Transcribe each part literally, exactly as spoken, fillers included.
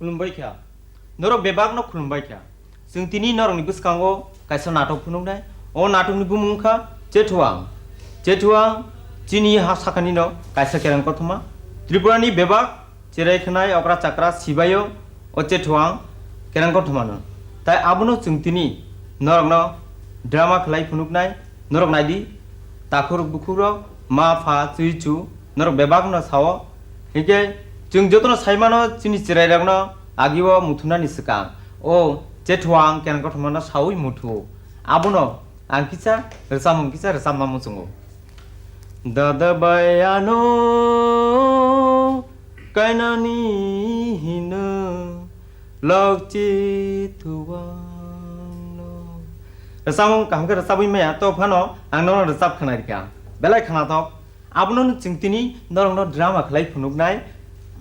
Khulumbai kha. Norok bebakno khulumbai kha. Chwng tini norokni bwskango kaisa natok phunuknai. O natokni bumung wngkha Chethuang. Chethuang chini ha sakhanino kaisa kereng kothoma. Tripurani bebak cherai khnai okra chakra sibaio o Chethuang kereng kothomano. Tai abono chwng tini norokno drama khlai phunuknai. Norok naidi, takhurok bukhukrok, ma pha, chwi chu, norok bebakno sao. Hinkhe chwng jotono saimano chini chwrairokno agio muthunani swkang o Chethuang kereng kothomano saui muthu. Abono ang kisa rwchapmung kisa rwchapna muchungo. Dada bai ano kainani hino lokchi thuwangno. Rwchapmung kaham khe rwchabwi maya, to phano ang nono rwchap khwnarikha. Belai khwnathok. Abono chwng tini norokno drama khlai phunuknai,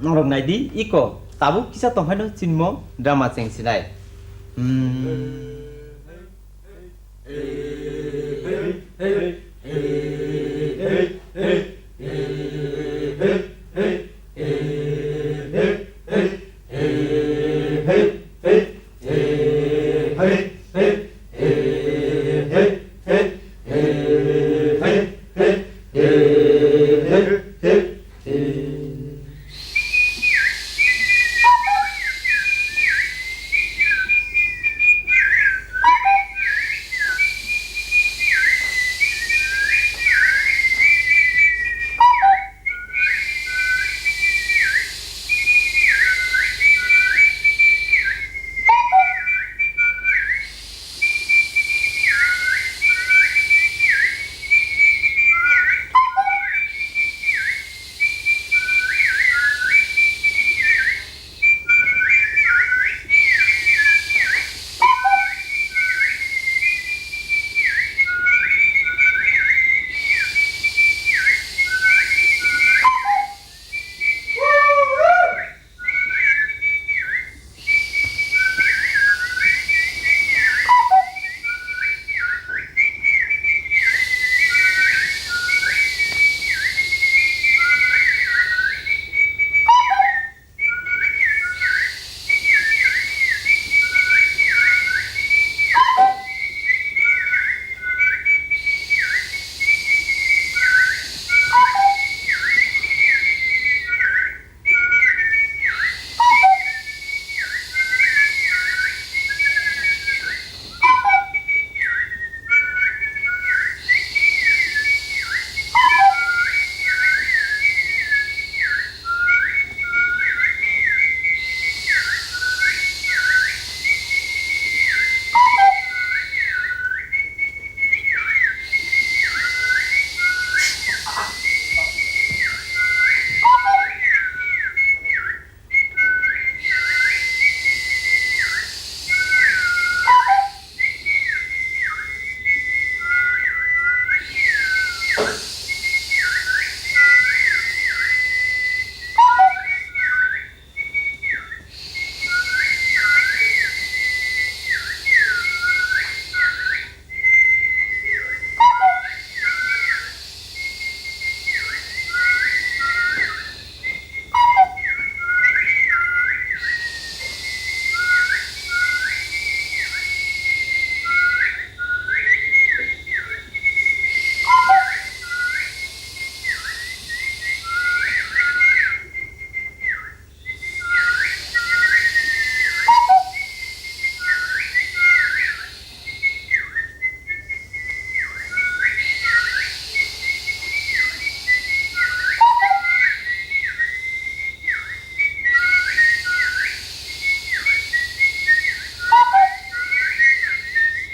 norok naidi, iko tabuk kisa tongphaino chinimo drama chengsinai. Hmm.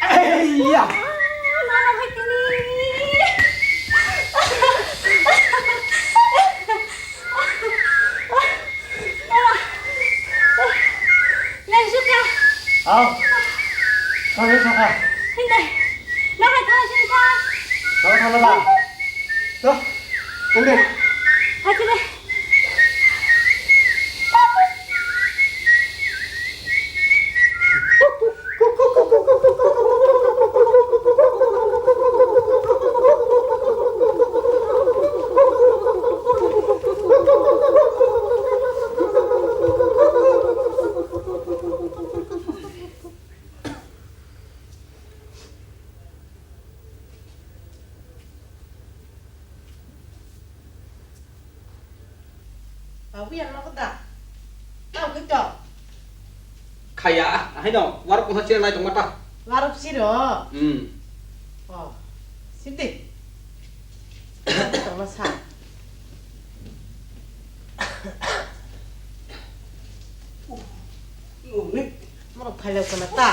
Eiya! Nai suka. Au. Kami saka. Hindi. Naka tha sing tha. Kau tha lada. To. Hindi. Hati deh. Tamo kito. Khaya, ahai no, warok kongsa chira nai tongma ta. Warok siro. Hmm. Oh, siti. Tongma sa. Moro phailok kana ta.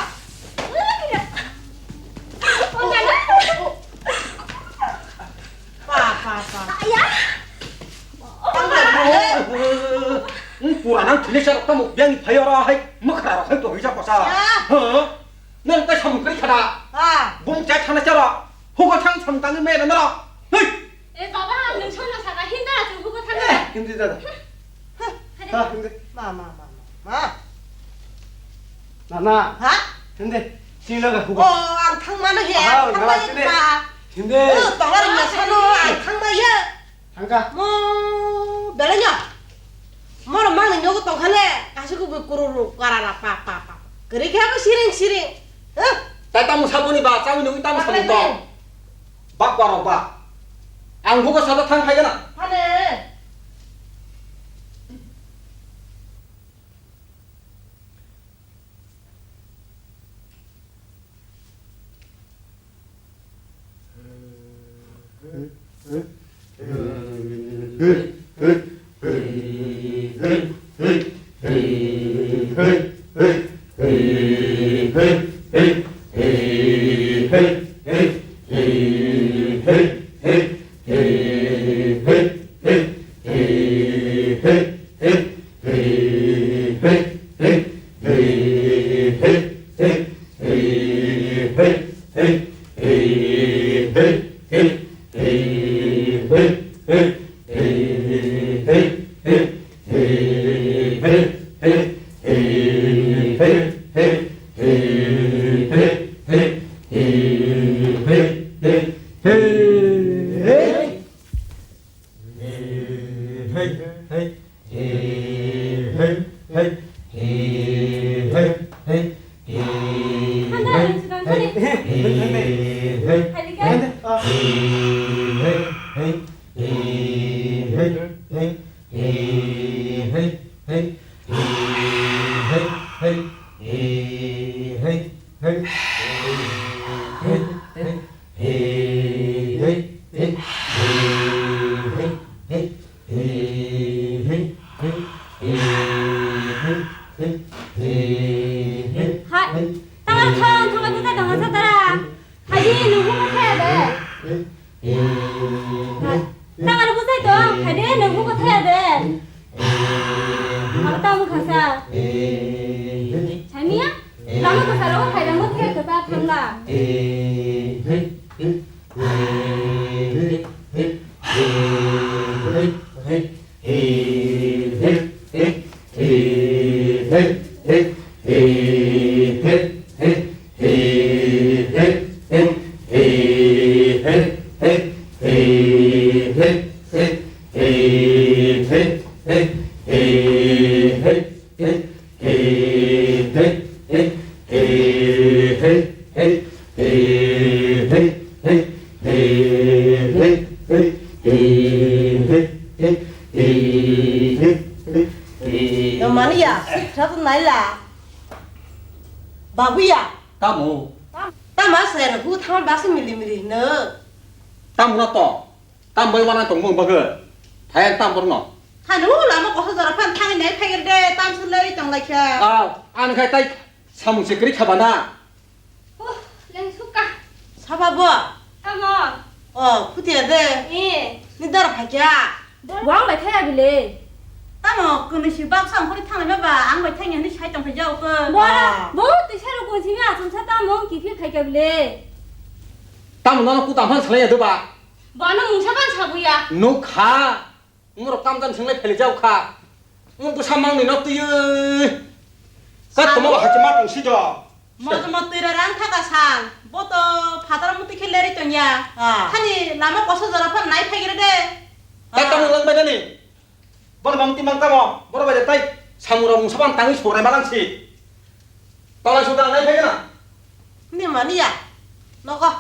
Pa, pa, pa. Ang pura nang thile sa tamo biang phayo ra hai makra ra hai to hija kosa. Ya. Ha? Nang ta samung kri khada. Ha. Bung cha thana cha ra. Hugo thang samung tang me na ra. Hei. E baba, nwng sono saka hinda chung hugo thang. Eh, hindi dada. Ha, hindi. Ma, ma, ma, ma, ma. Nana. Ha? Hindi. Sini laga hugo. Oh, ang thang mano he, ah, ang thang mano hindi. Hindi. Oh, tongar nya sano, ang thang maya. Thangka. Mo, belanya. Moro mangni nogo tongkhane, kasuk bo kururu karara pa pa pa. Kari khe bo siring siring. Huh? Tai tamo saboni ba, chami nungwi tamo saboni tong. Bak barok ba. Ang hugo sada thang khai gana. Phane. Hai, tala thang thang buta dong sa tara. Hai, nunggu ka thaya de. Hai, tala buta dong. Hai de, nunggu ka thaya de. Apa tamu khasa? Hai, niya? Lama ka saro, hai, lama thaya ka ta thang la. Mani ya, satu naila. Babu ya. Tamo? Tamo saya hu thang basi mili mili no. Tamo na to. Tam bai wana tong mung baga. Thayang tam borno. Thani u lama kosa jora phan thani nai phai de tam sulai tong lai kha. Ah, an khai tai samung se kri khaba na. Oh, leng suka. Saba bo. Tamo. Oh, phuti de. Eh. Ni dor phai kha. Bo ang bai thaya bile. Tamo kunu si bak sam kori thang ba ba ang bai thang ni sai tong phai jao ko. Bo, ah, bo ti sai ro ko si nga sum sa tamo ki phi phai kha bile. Tamo no ku tam han salai ya do ba. Bono mungsa ban sabuya. Nuk kha. Umrok tam jani singlai pheli jau kha. Um bwsa mangni no twiwi. Ka tamo ba hachima tong si do. Mojo mo twi ra rang kha ka sal. Bo to phatar muti khe leri tong ya. Ah. Khani lama kosa jora phan nai phai gire de. Ta tamo lang bai nani. Bono bang timang tamo. Boro bai de tai. Samura mungsa ban tangwi sorai malang si. Tolai suda nai phai gana. Ni mani ya. Nogo.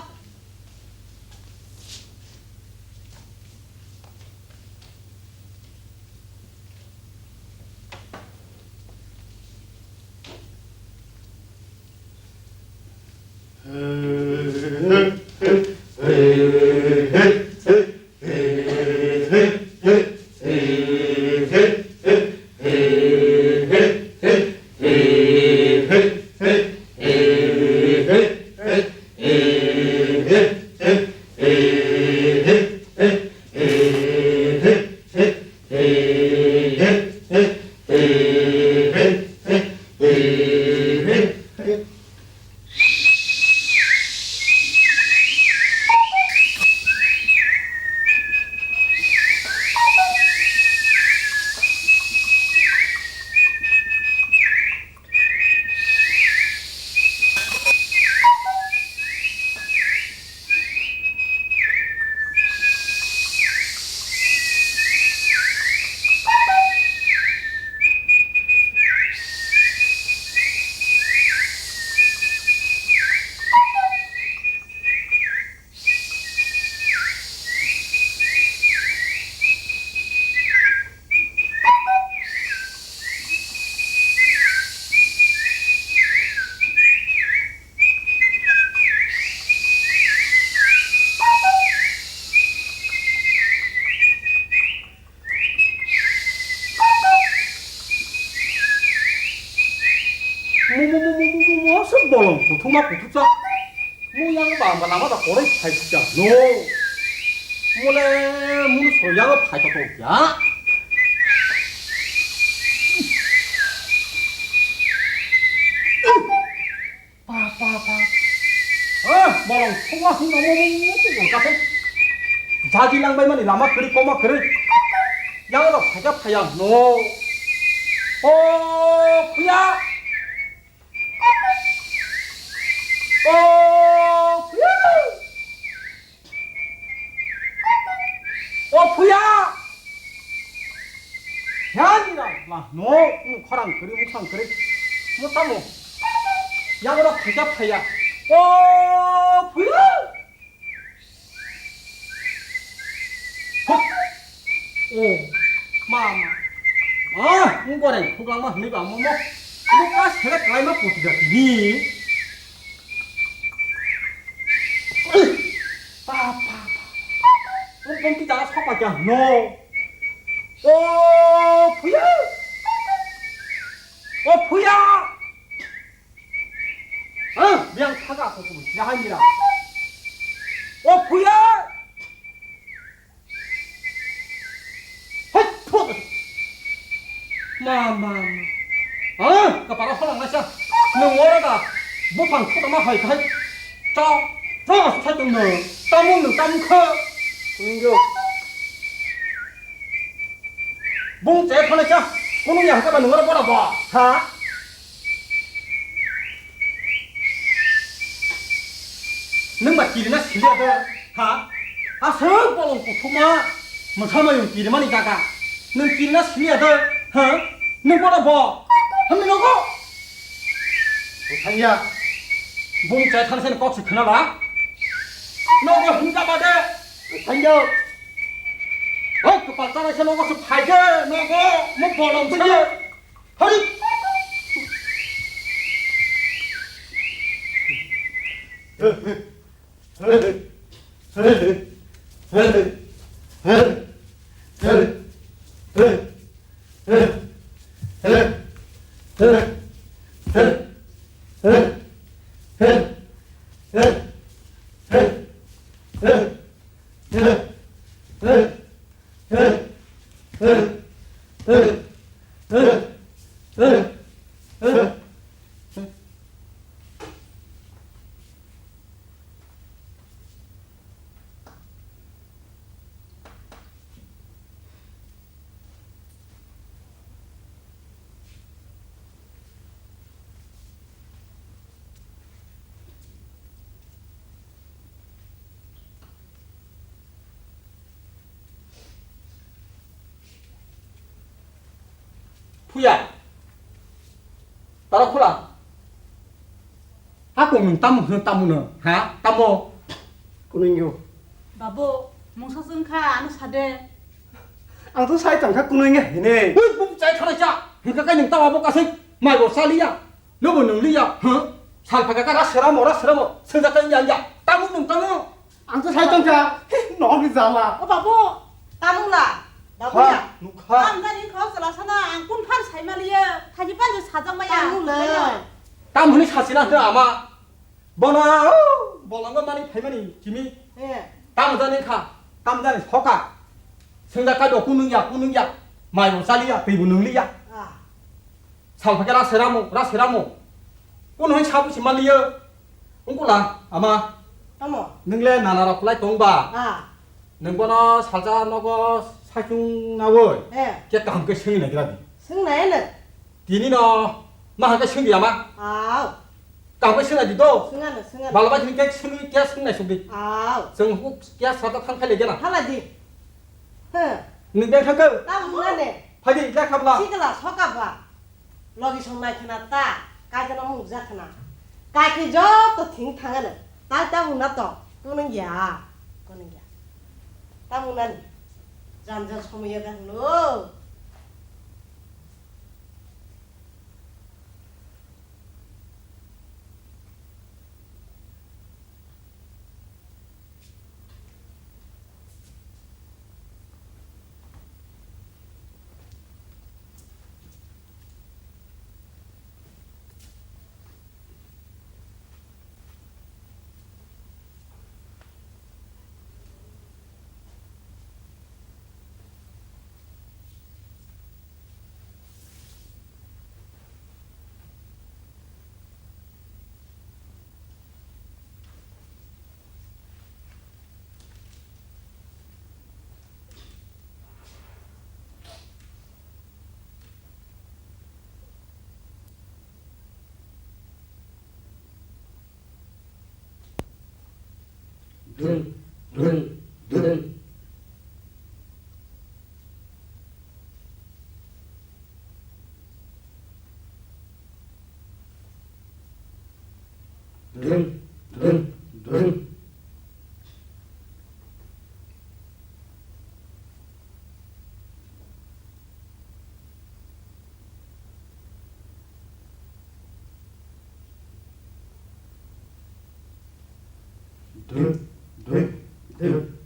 Mo, mo, mo, mo, mo, mo, aswk bolong kuthuma kuthuksa. Mo yang ba, ba lama da koroi phai kya. No. Mo le, mo so yang phai to to kya. Pa, pa, pa. Ah, bolong thuma hwnna mo, mo, mo, mo, mo, kase. Jadi lang bai mani lama kwrwi, koma kwrwi. Yang rok phai kya phai yang. No. O, phuya. O phuya! O phuya! Yanira, ma, no, no, khorang kwrwi, mukhang kwrwi. Mo tamo? Yago rok phaikha phaiya. O phuya! Huk. O, ma, ma. Ah, mo goreng, khuklang ma, hwnwi ba, mo, mo. Mo ka sere kalai ma puti da tini. Ui, pa, pa, pa. Mo pon ti jaga sopa kya, no. O, phuya. O, phuya. Hah? Biang thaga ko tu, ya hai mira. O phuya. Hei, thok. Ma, ma, ma. Ah, kapara holang nasa. Nung ora da. Buphang thok ma hai khai. Cha, cha, sa tung nung. Tamung nung tamung kha. Nungyo. Bung che phone cha, kunu ya ka ba nungro bora ba, ha? Nung ba kirina siliya da, ha? Aswk bolong kuthuma, masa mayung kirimani jaga. Nung kirina siliya da, ha? Nung bora ba, hamni nogo? Thangya, bung che thang sen kok se khna la. Nogo hingka ba de, thangya. Hei, kwpal chana se nogo se phai de, nogo, mo bolong se. Hari. Phuya. Tara khula. Hakung nung tamo hwn tamo no, ha? Tamo. Kuningyo. Babu, mungsa sung kha, ano sade. Ang to sai tangkha kuningya hine. Ui, bum chai thanai cha. Hingka kai nung tamo bo kasik. Mai bo saliya. Nobo nung liya, huh? Sal phaka ka ra seramo, ra seramo. Sengja kai ya ya. Tamo nung tamo. Ang to sai tongkha, he, nokni jala. O babu, tamung la, babu ya. Nukha. Tam jani kho chwla sana, ang kun phan sai maliya, thani phan je sajak maya. Tamung la. Tam hwnwi sachina hwnkhe ama. Bono, o, bolongo mani phaimani kimi. He. Tam jani kha, tam jani soka. Sengja kai do kunung ya, kunung ya. Mai bo chaliya, twi bo nung liya. Ah. Sal phaka ra seramo, ra seramo. Kun hoi sabu si maliya. Ungkula, ama. Tamo? Nung le nana rok kulai tong ba? Ah. Nung bono salsa nogo saichung nawi. Eh. Khe kaham khe sengwi naigra di. Seng nai no? Tini no, ma hake sengwi ama? Aw. Kaham khe seng nai di do. Seng ano, seng ano. Bala bai khe sengwi khe seng nai sugdi. Aw. Seng huk khe sata thang khai le gena. Hala di. He. Nung beng thang khe? Tamo nane. Phai di, jak khabla. Sikla soka ba. Logi song nai khna ta, kaisa no mung jak khna. Kaike joto thing thang ano. Tai ta mung na to, kunung ya, kunung ya. Ta mung nani, jan jan somoi ya da hwno. Dun, dun, dun. Dun, dun, dun. Dun, dun, dun.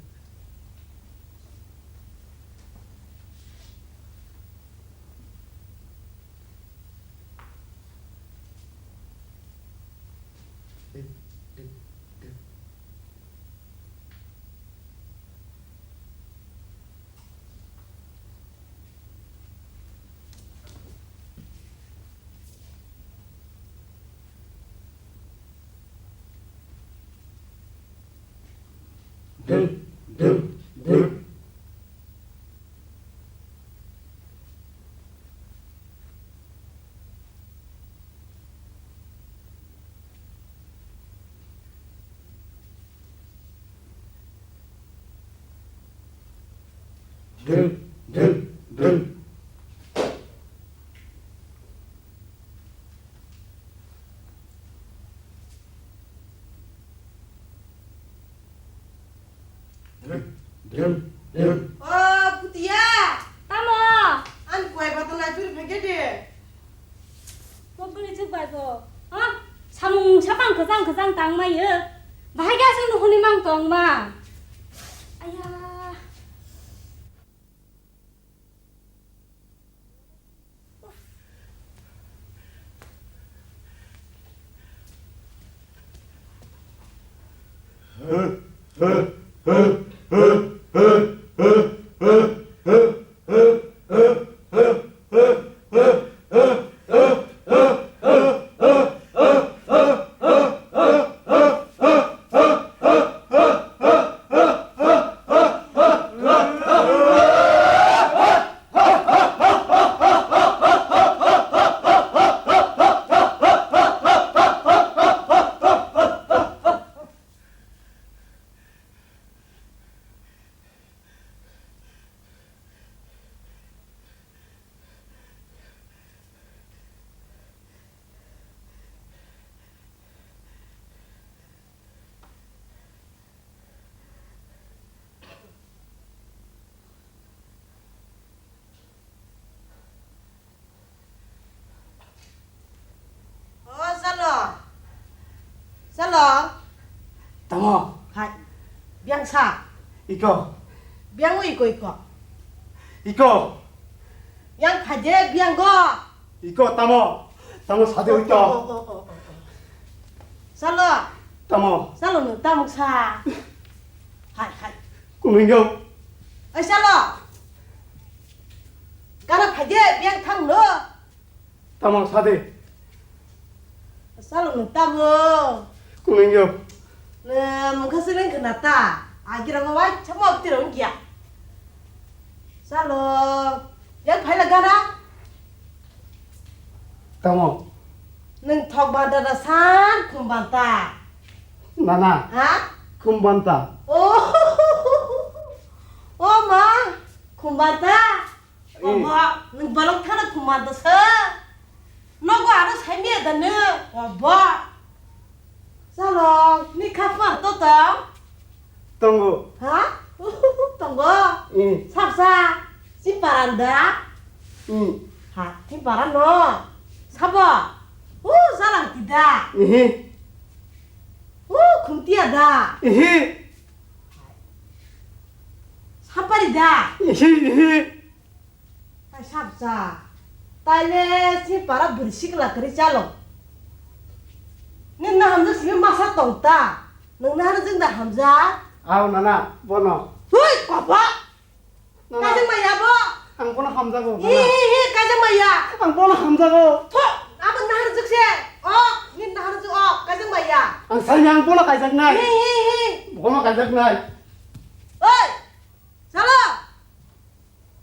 Dun, dun, dun. Dun, dun, dun. Dun, dun, dun. O, Putiya! Tamo? Ani koi bottle nai phiri phai khe de. Bo bwrwi chuk bai bo. Ha? Samung sapang kwchang kwchang tang mai yo. Bahai khe aswk nuhuni mang tong ma. Aya. O, chalo. Chalo. Tamo? Hai. Biang sa. Iko. Biang iko, iko. Iko. Yang phaje biang go. Iko tamo? Tamo sade iko. O, o, o, o, o. Chalo. Tamo? Chalo no tamo sa. Hai, hai. Kumingyo. Ai chalo. Gana phaje biang thang no. Tamo sade. Salo no tamo. Kulingyo. Na mukha seleng khna ta. Agira ma wai chamo tiro ngia. Salo. Yang phaila gara. Tamo. Nung thok banta da san khum banta. Nana. Ha? Khum banta. Oh. Oh ma. Khum banta. Obo, nwng bolong thana khumar dosa. Nogo ano saimaya da nw. Obo. Chalo, ni khapmar to tong? Tongo. Ha? Tongo? Mm. Sapsa. Si paran da? Mm. Ha, si paran no. Sabo. U, salang ti da. Ihi. U, khumtia da. Ihi. Sapari da. Ihi, ihi. Kaisa bwsa. Taile chini para bwrwi sikla kwrwi chalo. Nini nahamjak simi masa tong ta. Nwng naharjak da hamjak? Ao nana, bono. Hui, kopo! Nana. Kaijak maya bo? Ang bono hamjago, Hi, nana. Hi, hi, kaijak maya? Ang bono hamjago. Tho, abo naharjak se. O, nini naharjak o, kaijak maya? Ang sani ang bono kaijaknai. Hi, hi, hi. Bono kaijaknai. Oi! Chalo!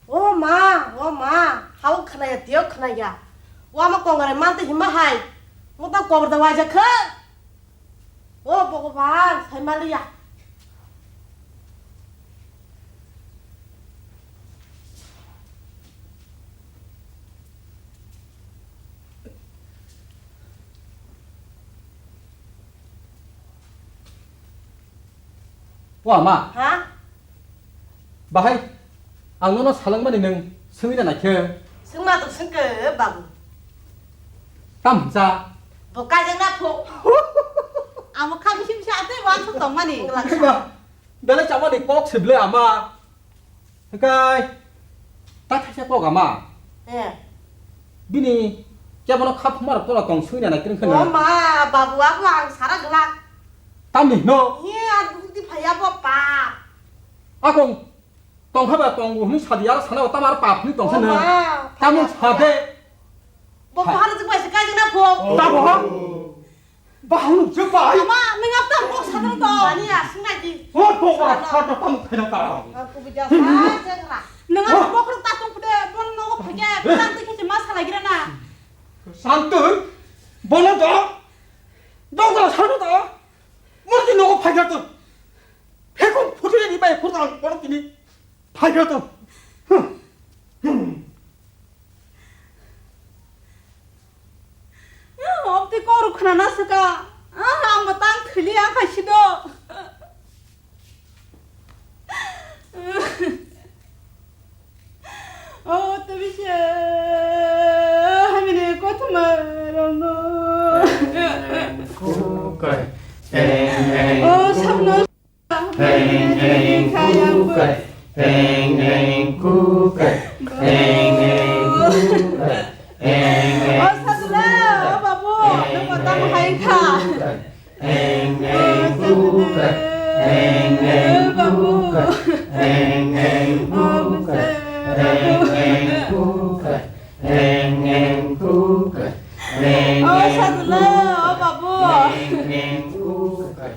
O ma, o ma, hao khnaya, tio khnaya. O ama kongrai mante hima hai. Mo ta kobor da waijak kha. O Bhogoban, sai maliya. O ama. Ha? Bahai, ang nono salangmani nwng swngwi na naikhe. Swngma tong swngkhe, babu. Tam hwnsa? Bo kaijakna phu. Amo kha bisi bisi atwi bo aswk tongmani. Belai chamani kok se ble ama. Hwnkhe ta thaisa kok ama. Eh. Bini kebono kha phuma rok tola tong sui na nai kring kheno. O ma, babu abo ang sara glak. Tamni hino? He, ar bukti phaya bo pap. Akong tong kha ba tong hwnwi sadi ar sana tamo ar pap hwnwi tong sana. O ma, tamung phaya sade. Bo bahar jik bai se kai jana pho. Ta bo ha? Bahai nuk je bai. Ama, nwng ap tam kok sadang to. Ani asing lagi. Hor kok ora kha to tam khaina ta. Aku bija sa jagra. Nwng ap kok rok ta tong pde bon nogo phage. Tang te khe ma sala gira na. Santu. Bono do. Dogla sanu do. Murti nogo phage to. Phekung phutu ni bai phurang bono tini. Phaigra to. Obti kor khna na saka. Ang matang khili ang khaisi do. O tebise hamini kothma rongno. Kukai. O sabno. Heng heng kukai, heng heng kukai, heng heng kukai, heng heng. O Sadula, o babu, nwng matang hai kha. Heng heng kukai, heng heng kukai, heng heng kukai, heng heng kukai, heng heng kukai, heng heng kukai, heng heng kukai.